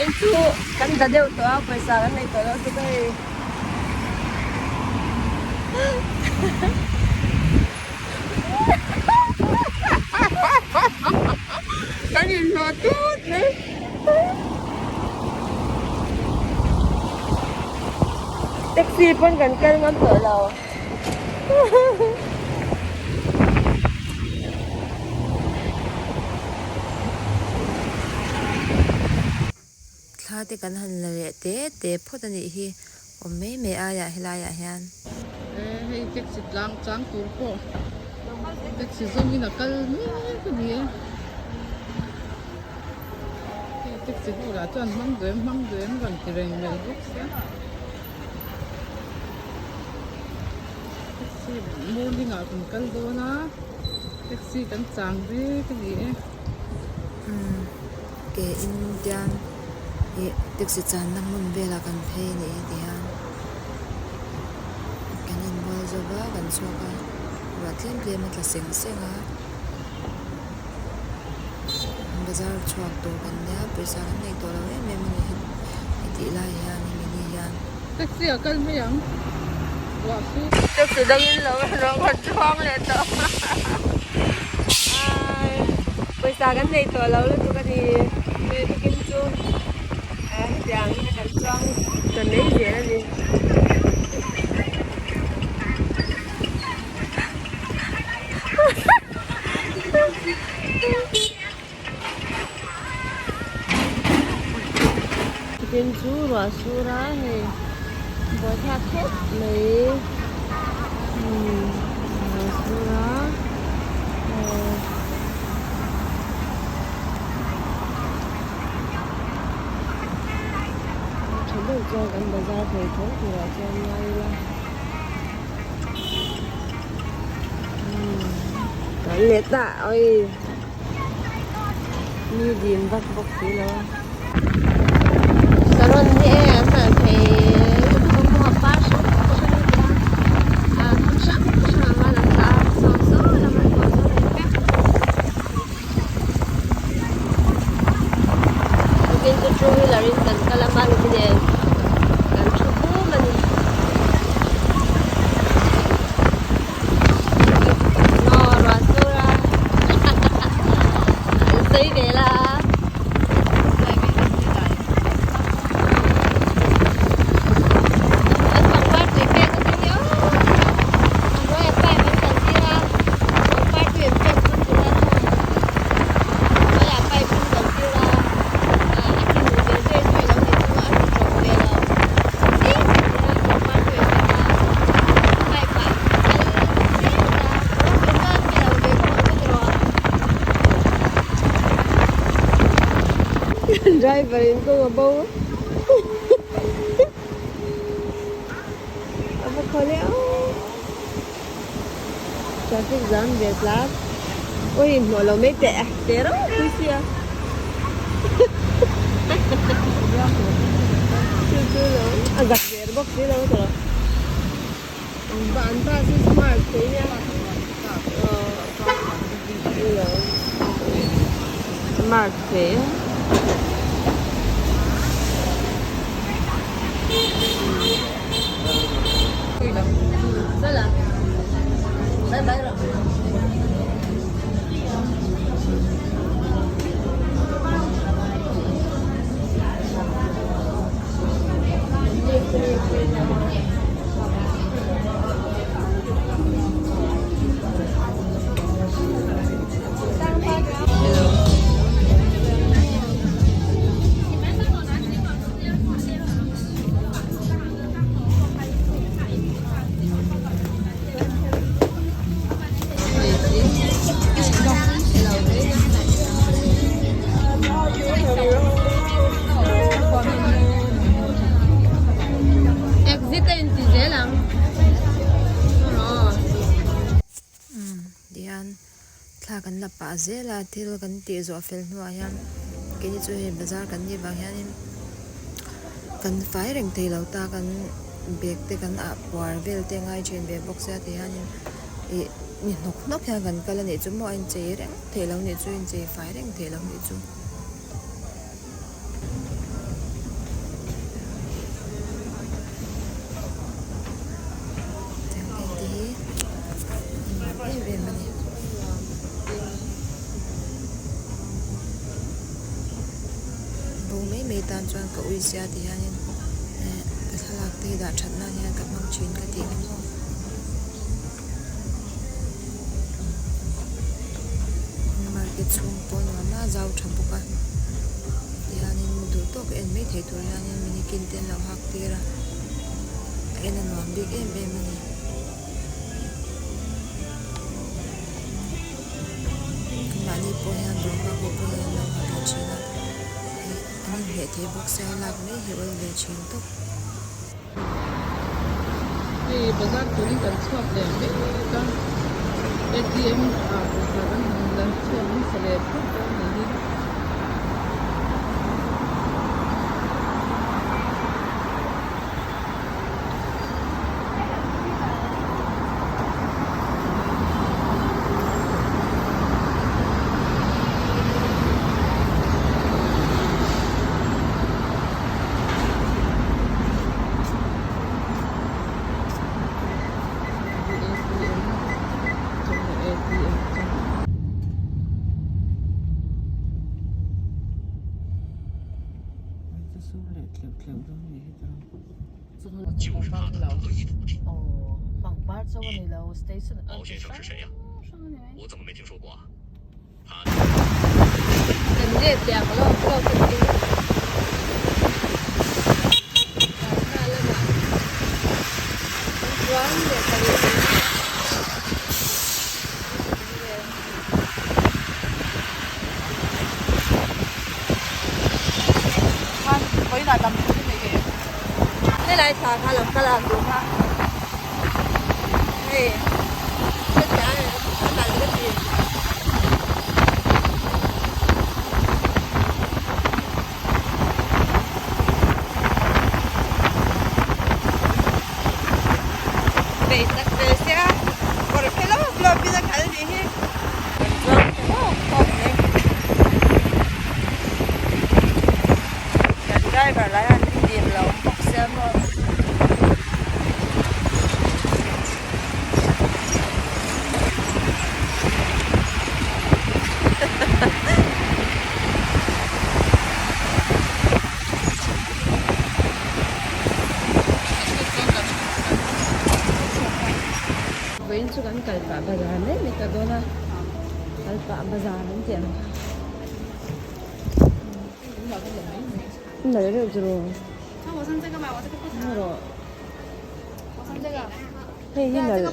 Tukin chu kan da deuh tawh a, pawisa kan nei tawh lo tuk a hei. Kan inhlawh tut mai. Taxi pawn kan kal ngam tawh lo. Thla te kan han la leh te te phawt a nih hi awm mai mai aiah helaiah hian. E hei taxi tlang chang tur pawh taxi zawngin a kal mek a ni e. Hei taxi ho lah chuan hmang duem hmang duem rawn ti reng mai bawk sia. Taxi morning ah kan kal dawn a taxi kan chang vek a ni e. Umm ke in tian ih taxi channa hmun velah kan phei a nih hi ti hian kan inbual zawk a kan chhuak a ruah tlem tlem a tla seng seng a bazar chhuak tur kan nia pawisa kan nei tawh lo em em a ni hetih lai hian hemi ni hian. Taxi ah kal mai ang ruah su. Taxi dangin lo erawh kan chuang leh tawh ai pawisa kan nei tawh lo lutuk a ni tukin chu hetiang hi kan chuang ta mai zel a ni. Tukin chu ruah sur a hei buaithlak khawp mai umm ruah sur a aw tha deuh chuan kan bazar thei tho turah chuan ngai ila. Kan leh ta oi mi dim vak bawk si lo a saron hi e an hnah thei lutuk a par hrang hrang a nia a hmun hrang hrang ah hian an dah a saw saw lam an pawh sawn an vek tukin chu two wheeler in kan kal a mahni nen kan thu bum a ni. Driver in kawng a bo a va khaw leh aw traffic jam ve tlak ui hmuh lo mai teh teh ropui sia chu chu lo a zak der bawk si lo tawh an ba an ba chu smart thei nia smart thei a. Exit a inti zel ang Umm tihian thla kan la pah zel a thil kan tih zawh fel hnuah hian keini chu hei bazar kan nih vang hianin kan fai reng thei lo ta kan bag te kan ah puar vel te a ngai thin ve bawk sia ti hianin ih ni hnawk hnawk hian kan kal a nih chu maw a inchei reng theih lo nih chu inchei fai reng theih lo nih chu. mai tan chuan ka ui sia ti hianin eh ka thlalak te hi dah that nan hian ka hmang thin ka tih ang maw. Market chhung pawh nuam a zau tha bawk a tihianin duh tawk en mai theih tur hianin minikin te an lo hak tir a a en a nuam bik em em a ni. Mahni pawh hian dawrka pawh pawh hian an lo ha ve thin a ih an inhmeh thei bawk sia lak mai hi awl ve thin tawp. Hei bazar turin kan chhuak leh mek a atm ah pawisa kan han la chhuak hmasa leh phawt dawn a nih hi. Kan let leh ang lawk lawk a ni. Darna lamah kan chuan leh ta rih mai a. Helai thla kha lo kal ang duh kha hei a nalh ka ti. Bei tak ve sia kawr phe lawp lawp in a kal nih hi. Kan chuang phe lawp lawp mai. Kan driver lah hian min dim lo bawk sia maw. Vawiin chu kan kal pah bazar mai mai ta dawn a kal pah bazar an tih ang kha. Nalh reuh chu rawh. Rawh. Hei hi nalh.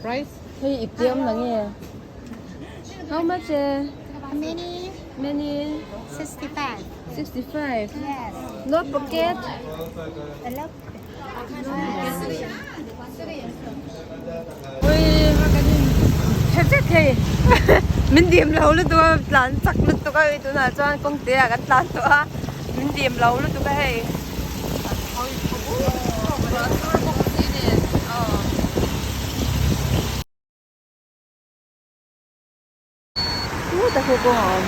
Price? Hei ip te awm lang e. How much e? Many. Many. 65. 65. Yes. No pocket. Hello. Tha zet hei min dim lo lutuk a tlan chak lutuk a hei tunah chuan kawng te ah kan tlan tawh a min dim lo lutuk a hei Chu ta kawng a awm.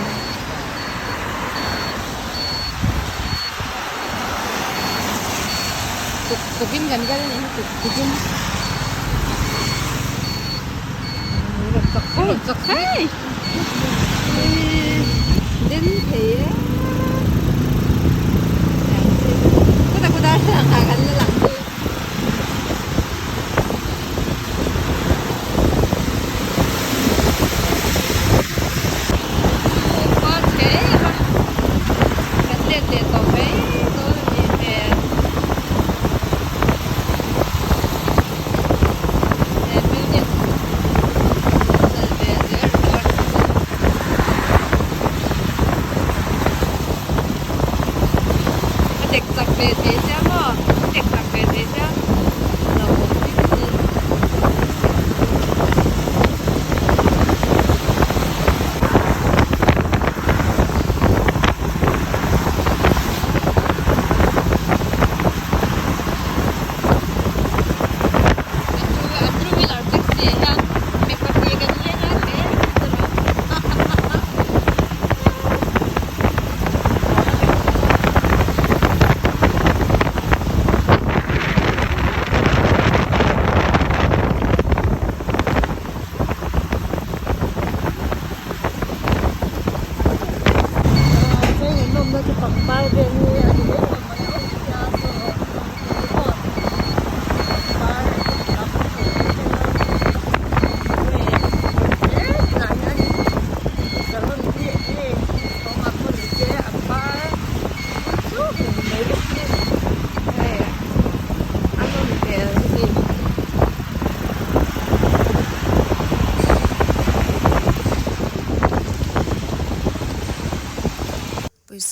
Tuk tukin kan kal a nih hi tuk tukin. Rawn chak hei. Den thei e. Khuta khuta thlalak ah kan la lang chu. Kan let leh tawh mai dawn a nih hmel. He building nalh ve zel ringawt. A tek chak ve thei sia maw? A tek chak ve.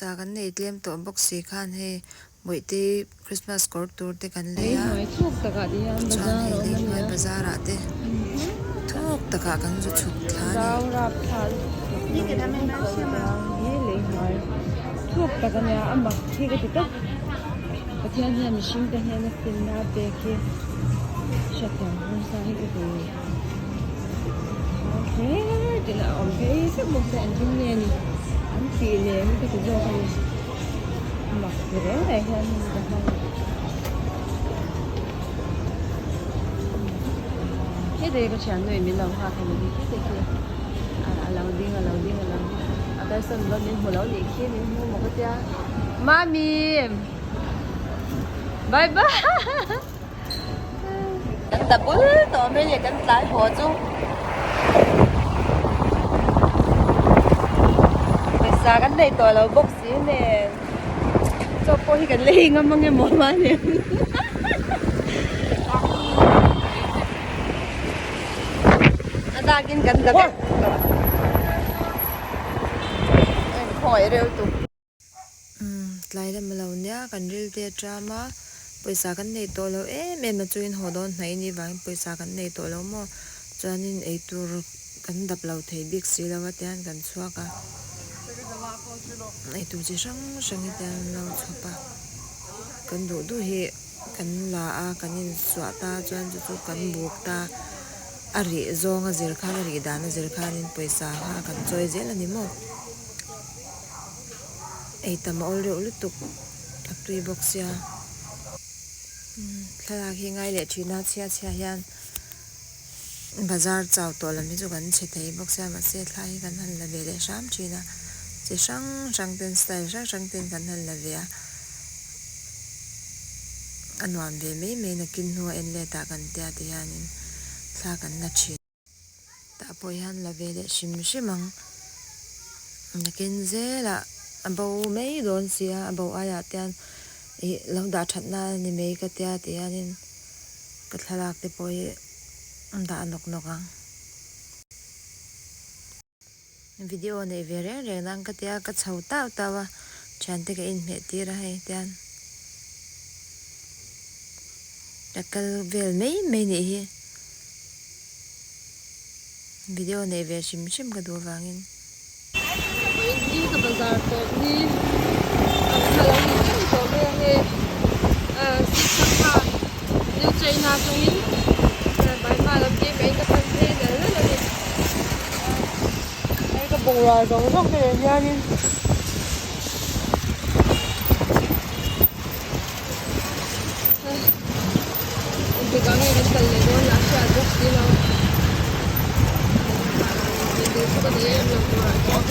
Pawisa kan nei tlem tawh bawk si khan hei Bawihtei Christmas kawr tur te kan lei a, chuan hei lei hnuai bazar ah te thuk takah kan zu chhuk thla a ni. Mak ti reng reng hian ka hmang a. Hete ka thiannu in min lo nghak a ni hi hete khi a lo ding a lo ding a lo ding a kalsawn dawn min hmu lo nih khi min hmu maw ka tia mami bye bye kan double tawh mai leh kan tlai haw chu pawisa kan nei tawh lo bawk si nen chaw pawh hi kan lei ngam ang emaw mahni a dakin kan la vek tawh khawi reuh tu. Tlai lam a lo nia, kan rilte a ṭam a, pawisa kan nei tawh lo em em a chuin haw dawn hnaih ni vangin pawisa kan nei tawh lo maw? Chuanin eitur kan dap lo thei bik si lo a tihian kan chhuak a, eitur chi hrang hrang hi tihian an lo chhawp a, kan duh duh hi kan la a, kan insuah ta chuan chu chu kan buk ta, a rih zawng a zir khan a rih dan a zir khanin pawisa kha kan chawi zel a ni maw? Ei tam a awl reuh lutuk a tui bawk sia thlalak hi ngai leh thin a chhia chhia hian bazar chau tawh lam hi chu kan chhe thei bawk sia mahse thla hi kan han la ve leh hram thin a chi hrang hrang ten style hrang hrang ten kan han la ve a a nuam ve mai mai nakin hnua en let ah kan tia ti hianin thla kan la thin. Tah pawh hian la ve leh hrim hrim ang. Nakin zelah a bo mai dawn si a, a bo aiah te hian ih lo dah that na a ni mai ka tia tih hianin ka thlalak te pawh hi a dah nawk nawk ang. Video neih ve reng reng nan ka tia ka chho tau tau a, thiante ka inhmeh tir a hei tian ka kal vel mai mai nih hi video neih ve hrim hrim ka duh avangin. Vawiin hi ka bazar tawp ni ang kha lo ni reng tawh mai ang e Sihsangha New China atangin Burma lam keimah in ka pan phei nal nal a ni. Hei ka bungrau zawng zawng te nen hianin Engtikah nge kan kal leh dawn lah hriat bawk si lo. Intur chu ka nei em lo turah chuan.